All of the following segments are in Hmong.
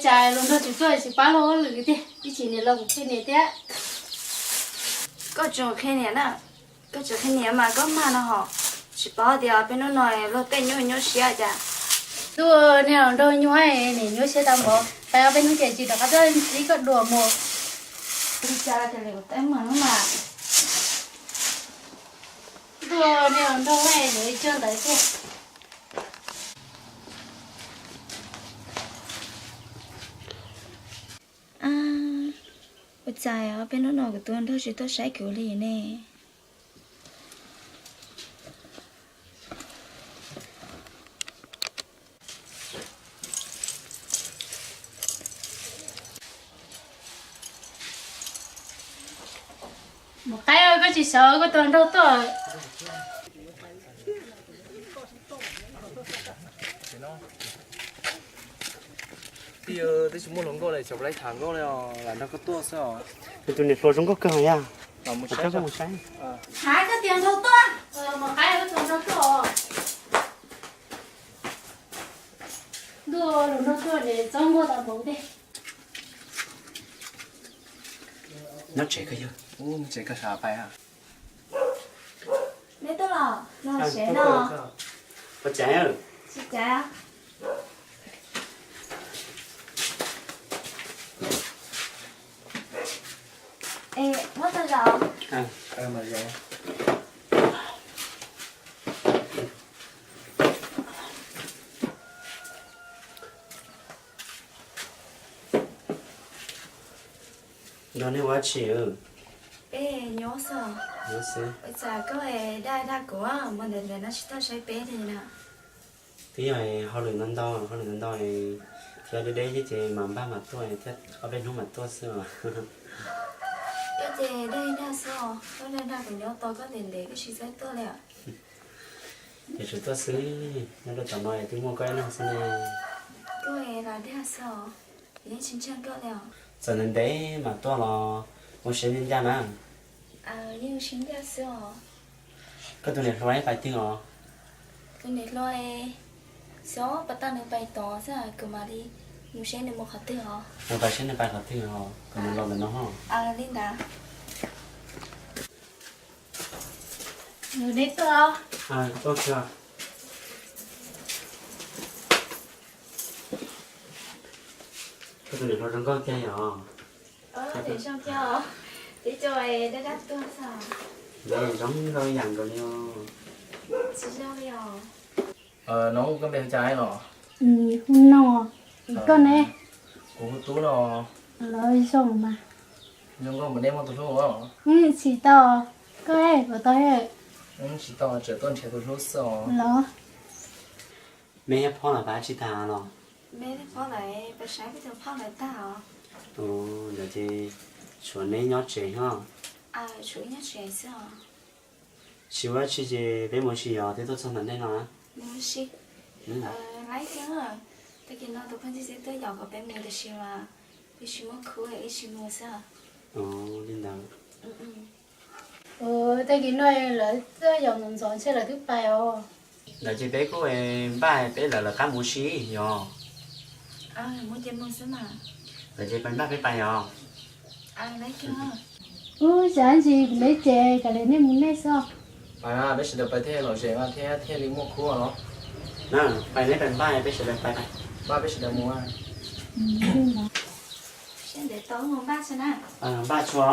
Cas hluas nraug tsis tuaj tsis pab luag hauj lwm tiag, ib chim niam los kuv qhia niam thiab. Koj tsis qhia niam na, koj tsis qhia niam mas koj mag no hos. Tsis paub tias peb hnub no luag tej nyuaj nyuaj siab cas. Tuaj niag hluas nraug nyuaj, niam nyuaj siab tau npaum. Pais ob peb hnub ces tsis rov qab tuaj ntsib koj dua mus. Li cas los cov liam kuv teeb meem no mas. Tuaj niag hluas nraug niam cuag ntawd tiag. Ua cas peb hnub no kuv tus hluas nraug tsis tuaj saib kuv li ne? Mus qaib, koj tsis xyov koj tus hluas nraug tuaj. Twb tsis muaj hluas nkauj li, xyov puas laib tham nkauj li os, lam nrog koj tuaj xwb os. Kuv tus niam hluas zoo nkauj kawg yog. Mus saib koj mus saib. Hais koj tus hluas nraug tuaj. Mus qaib, koj tus hluas nraug tuaj. Ntuj, hluas nraug tuaj ne, txob muag tau npaum ntej. Nyob tsev kawg yog. Ub, tsev kawg sab pais. Neb tuaj los, los tsev no. Ua cas? Tsis cas. Es muab tau zaum. Nrog nej ua dab tsi? Peb nyuaj xwb. Ua cas koj dag dag kuv, muaj ntawd ntawd no tsis tuaj saib peb li na? Twb yog hauj lwm ntau ntau, hauj lwm ntau ntau thiab deb deb thiab ces mam npaj mam tuaj thiab, ob peb hnub mam tuaj xwb os. Koj ces dag dag xwb os, koj dag dag kuv nyob tos koj ntev ntev koj tsis txawj tuaj li. Ces tsuas tuaj xwb, nyob rau tom no twb muaj koj ib leeg xwb ne. Koj los dag xwb os, yeej tsis ntseeg koj li os. Txawm ntev ntev mam tuaj los ua siab ncaj ncaj na. Yeej ua siab ncaj xwb os. Koj tus niam hluas pais twg os? Tus niam hluas xyov puas tau nws pais tod xwb, kuv mam li mus seb nws mus qhov twg os. Mus pais seb nws pais qhov twg os, kom nws los ntawm no ho. Li ntawd. Neb tuaj. Tuaj kiag. Koj tus niam hluas zoo nkauj tiag yom? Zoo tiag, twb coj dab dab tuaj xwb. Nyob zoo nkauj ib yam nkaus li os. Tsis zoo li os. Noob, koj npe hu cas los? Hu Noj. Koj ne? Kuv hu Tub no. Los zoo mas. Zoo nkauj mas nej muaj tus hlub os. Tsis tau. Koj puas tau? Tsis tau, tseem tuaj nrhiav tus hlub xwb os. Los. Meb thiab phauj lawv pais dab tsi tag los? Meb thiab phauj lawv pais saib peb tus phauj lawv tag os. Ntawd ces tshuav neb nyob tsev ho. Tshuav nyob tsev xwb os. Tsis ua dab tsi ces peb mus ua si yom, twb tuaj txog ntawm nej no. Mus ua si. Laib tiag, tag kis no tus phooj ywg twb tuaj yaum kom peb mus tiam sis mas peb tsis muaj khub ib tsis mus xwb. Li ntawd. Tag kis no lawv tuaj yaum ntxov ntxov ntshe lawv twb pais os. Ntawd ces peb kuj npaj peb lawv lawv qab mus ua si yom. Lawv ces pais npaj peb pais yom. Ub, cas ntsis kuv neb ces kav liam nej mus nej xwb. Pais mas peb sawv daws pais thiaj lom zem mas thiab thiaj li muaj khub os. Na, pais neb pais npaj peb sawv daws pais pais. Npaj peb sawv daws mus. Seb ntev tau mus npaj tso na. Npaj tso.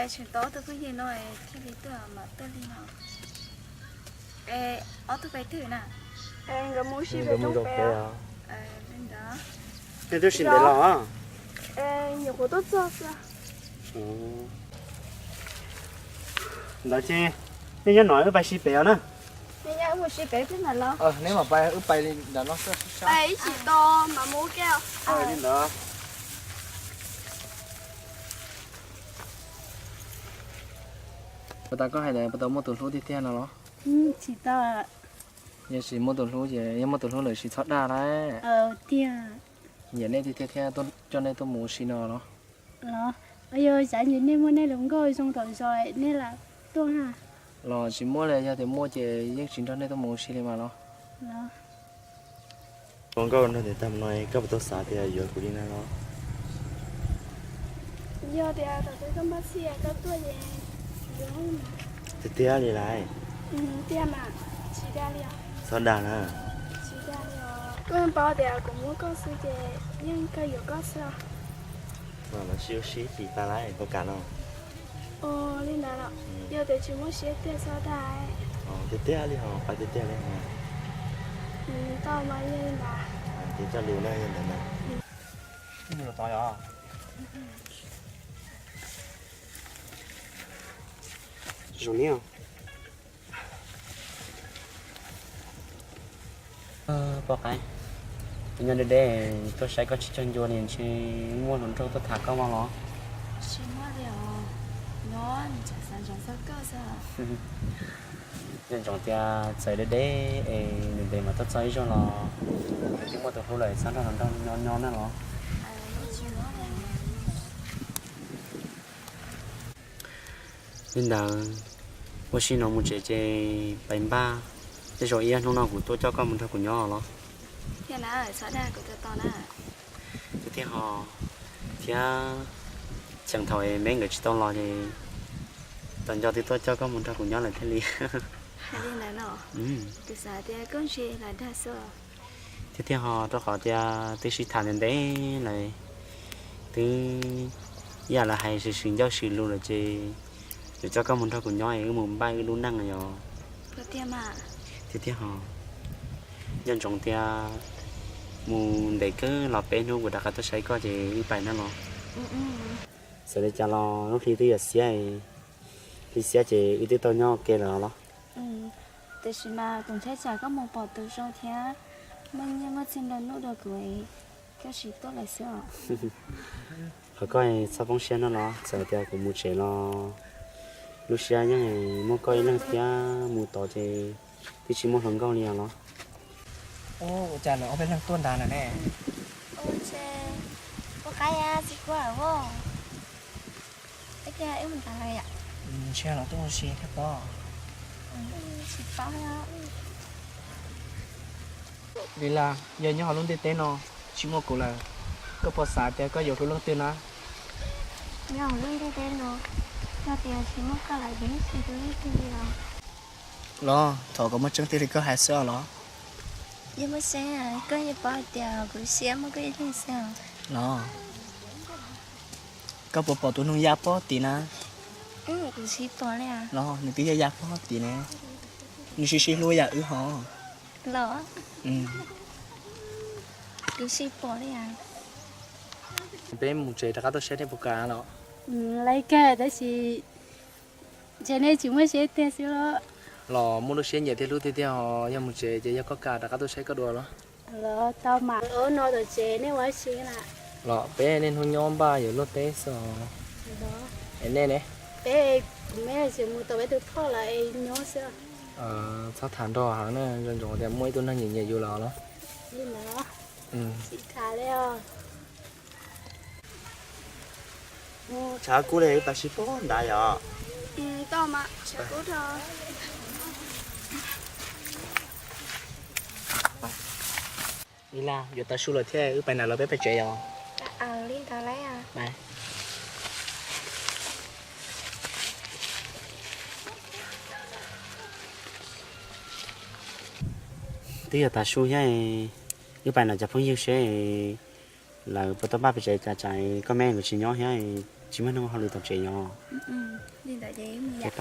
Tseem tau ob tug phooj ywg no thiaj li tuaj mam tuaj li no. Es ob tug pais twg na? Nkawd mus si pem roob pem. Nej twb si ntev los? Nyuam qhuav tuaj txog xwb. Ntawd ces nej nyob no wb pais si pem os na. Wb mus si pem thiab ntawm los. Neb mam pais, wb pais li ntawm no xwb. Ib chim tos mam mus ua ke. Li ntawd. Puas tas koj hais tias puas tau muaj tus hlub tiag tiag no los? Tsis tau. Yog tsis muaj tus hlub ces, yog muaj tus hlub lawm sis txhob dag lauj. Tiag. Nyiam nej tiag tiag thiab coj nej tuaj mus si no los? Los, yog xav ntsib nej muaj nej lus nkauj zoo tom zos nej lam tuaj na. Los tsis muaj li, yog tias muaj ces yeej tsis nrog nej tuaj mus si li mas los. Los. Hluas nkauj nrog tias tag no koj puas tau xav tias yuav kuv li na los? Yog tias thaum twg koj npaj txhij koj tuaj ces yuav. Tiag tiag li lawm? Tiag mas, tsis dag li os. Txhob dag na. Tsis dag li os. Koj paub tias kuv muaj koj xwb ces yeej kawg yuav koj xwb os. Mas los sis ua si ib chim tas lawm puas kam no? Ua li ntawd los? Yog tias tsis muaj siab tiag txhob dag. Tiag tiag li hos, pais tiag tiag li hos. Tau mas yog li ntawd. Ces coj lus na, yog ntawd na. Tod yog. Zoo li os. Poj qaib, nyob deb deb tuaj saib koj tsis tsaug ncua li, ntshe muaj hluas nraug tuaj tham koj mog los? Tsis muaj li os, nyob xav ntsoov txog koj xwb. Nco ntsoov tias txawm deb deb es ntev ntev mas tuaj txog ib zaug los twb muaj tus hlub lawm txhob nrog hluas nraug nyob nyob na los. Li ntawd, ua si no mus tsev ces pais npaj, tej zaum ib ob hnub no kuv tuaj coj koj mus nrog kuv nyob los. Thiab na, txhob dag kuv tos na. Tiag tiag hos, thiab cheem thaum es Meb nkawd tsis tau los ces tos nco twb tuaj coj koj mus nrog kuv nyob lawm thiaj li. Hais li ntawd no, kuv xav tias koj ntshe lam dag xwb. Tiag tiag hos, rau qhov tias twb sib tham ntev ntev lawm, twb ib yam li hais swm swm ncauj swm lus lawm ces yuav coj koj mus nrog kuv nyob es wb mus npaj wb lub neej no yog. Tiag tiag hos, nco ntsoov tias mus ntev kawg los peb hnub kuv rov qab tuaj saib koj ces wb pais na los. Txawm li cas los lub hli twb yuav xiab, hli xiab ces wb twb tau nyob ua ke lawm los. Tiam sis mas kuv ntshai tsam koj mus pom tus zoo thiab muaj nyiaj muaj txiaj nplua nuj dua kuv, koj tsis tuaj lawm xwb os. Qhov koj txhob poob siab no los, txawm tias kuv mus tsev los lub siab yeej muaj koj ib leeg thiab, mus tod ces twb tsis muaj hluas nkauj li os los. Ua cas lawv ob peb leeg tuaj nrad lawm ne? Ua ces ua qab ya txiv kuab os. Ib pliag wb mus nrad lawm yom. Ntshe los tuaj ua si thiab pob. Tsis paub. Li las, yog nyob hauv lub ntiaj teb no tsis muaj kuv lawm, koj puas xav tias koj yuav hlub leej twg na? Nyob hauv lub ntiaj teb no, yog tias tsis muaj koj lawm ces yeej tsis hlub leej twg li los. Los thaum koj muaj tseeb tiag li koj hais xwb os los? Yeej muaj tseeb, koj yeej paub hais tias kuv siab muaj koj ib leeg xwb os. Los koj puas pom tus noog ya pob tim na? Kuv tsis pom li. Los nws twb ya ya pob tim ne, nws sib sib hlub yam wb hos. Los kuv tsis pom li. Peb mus tsev rov qab tuaj saib thiab puas kam los? Lawv kawg tab sis ntshe nej tsis muaj siab tiag xwb los. Los muaj lub siab nyiam thiab hlub tiag tiag os, yog mus tsev ces yog koj kam rov qab tuaj saib koj dua los. Los tau mas, no tom tsev nej ua si na? Los peb niaj hnub nyob npaj yuav luaj teb xwb os. Es nej ne? Peb kuv me tsis mus tom peb tus phauj lawv es nyob xwb. Txhob tham nrog heev na, nco ntsoov tias muaj ib tug neeg nyiam nyiam yus lawm los. Li ntawd, tsis tham li os. Tshav kub li, wb pais sib pab nrad yom. Tau mas, tshav kub dhau. Li las, yuav tav su lawm thiab, wb pais nrad los peb pais tsev yom. Li ntawd lauj. Twb yog tav su thiab, wb pais nrog cov phooj ywg seb lawv puas tau npaj pem tsev, cas tsam koj me nkawd tsis nyob thiab. Tsis muaj neeg ua hauj lwm tom tsev yom? Li ntawd ces mus yom.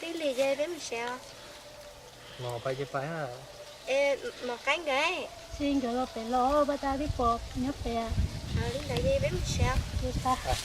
Twb lig ces peb mus tsev os. Mov pais ces pais. Es mov qaib nkawd, ces nkawd los pem los, pab tab twb pom nyob pem. Li ntawd ces peb mus tsev os.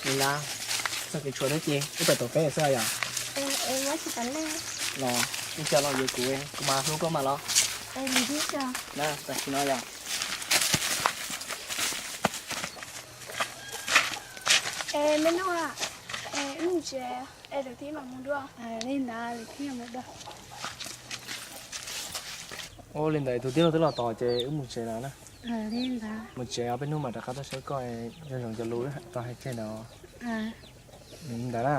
Li lawm, txog kev tshuav thiab ces wb pais tom peb xwb yom. Los ib co los yuav kuv, kuv mas hlub koj mas los. Na, tam sim no yom. Es me nug, es wb mus tsev, es lwm thib mam mus dua. Li ntawd lwm thib mus dua. Ua li ntawd tus tij laug twb los tos ces wb mus tsev lawm na. Mus tsev os, peb hnub mam rov qab tuaj saib koj, zoo zoo cov lus tau hais tseg ntawd. Ntawd na.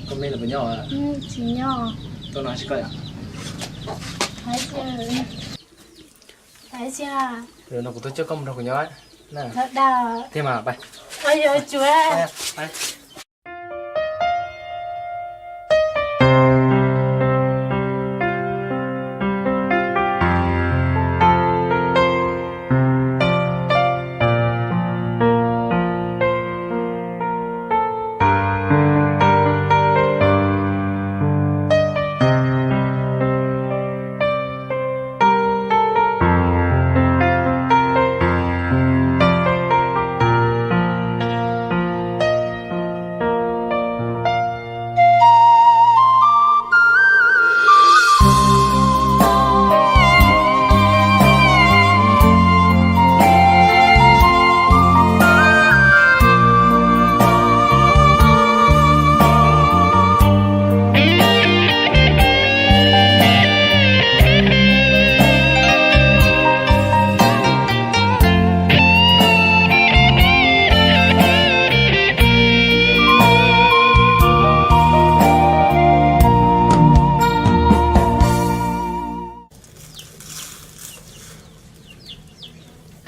Koj me los puas nyob? Tsis nyob. Tuaj no tsis koj yom? Thov txim. No kuv tuaj coj koj mus nrog kuv nyob. Thiab mas, pais.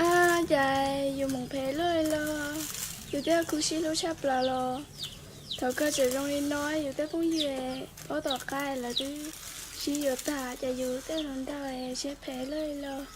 Ab, cas yus mus phem luaj li los, yus twb khuv xim hlub tshaj plaws los. Thaum kawg tseem zoo li no, yus tej phooj ywg ob tom qab lawv twb sib yuav tag, cas yus tej hluas nraug siab phem luaj li los.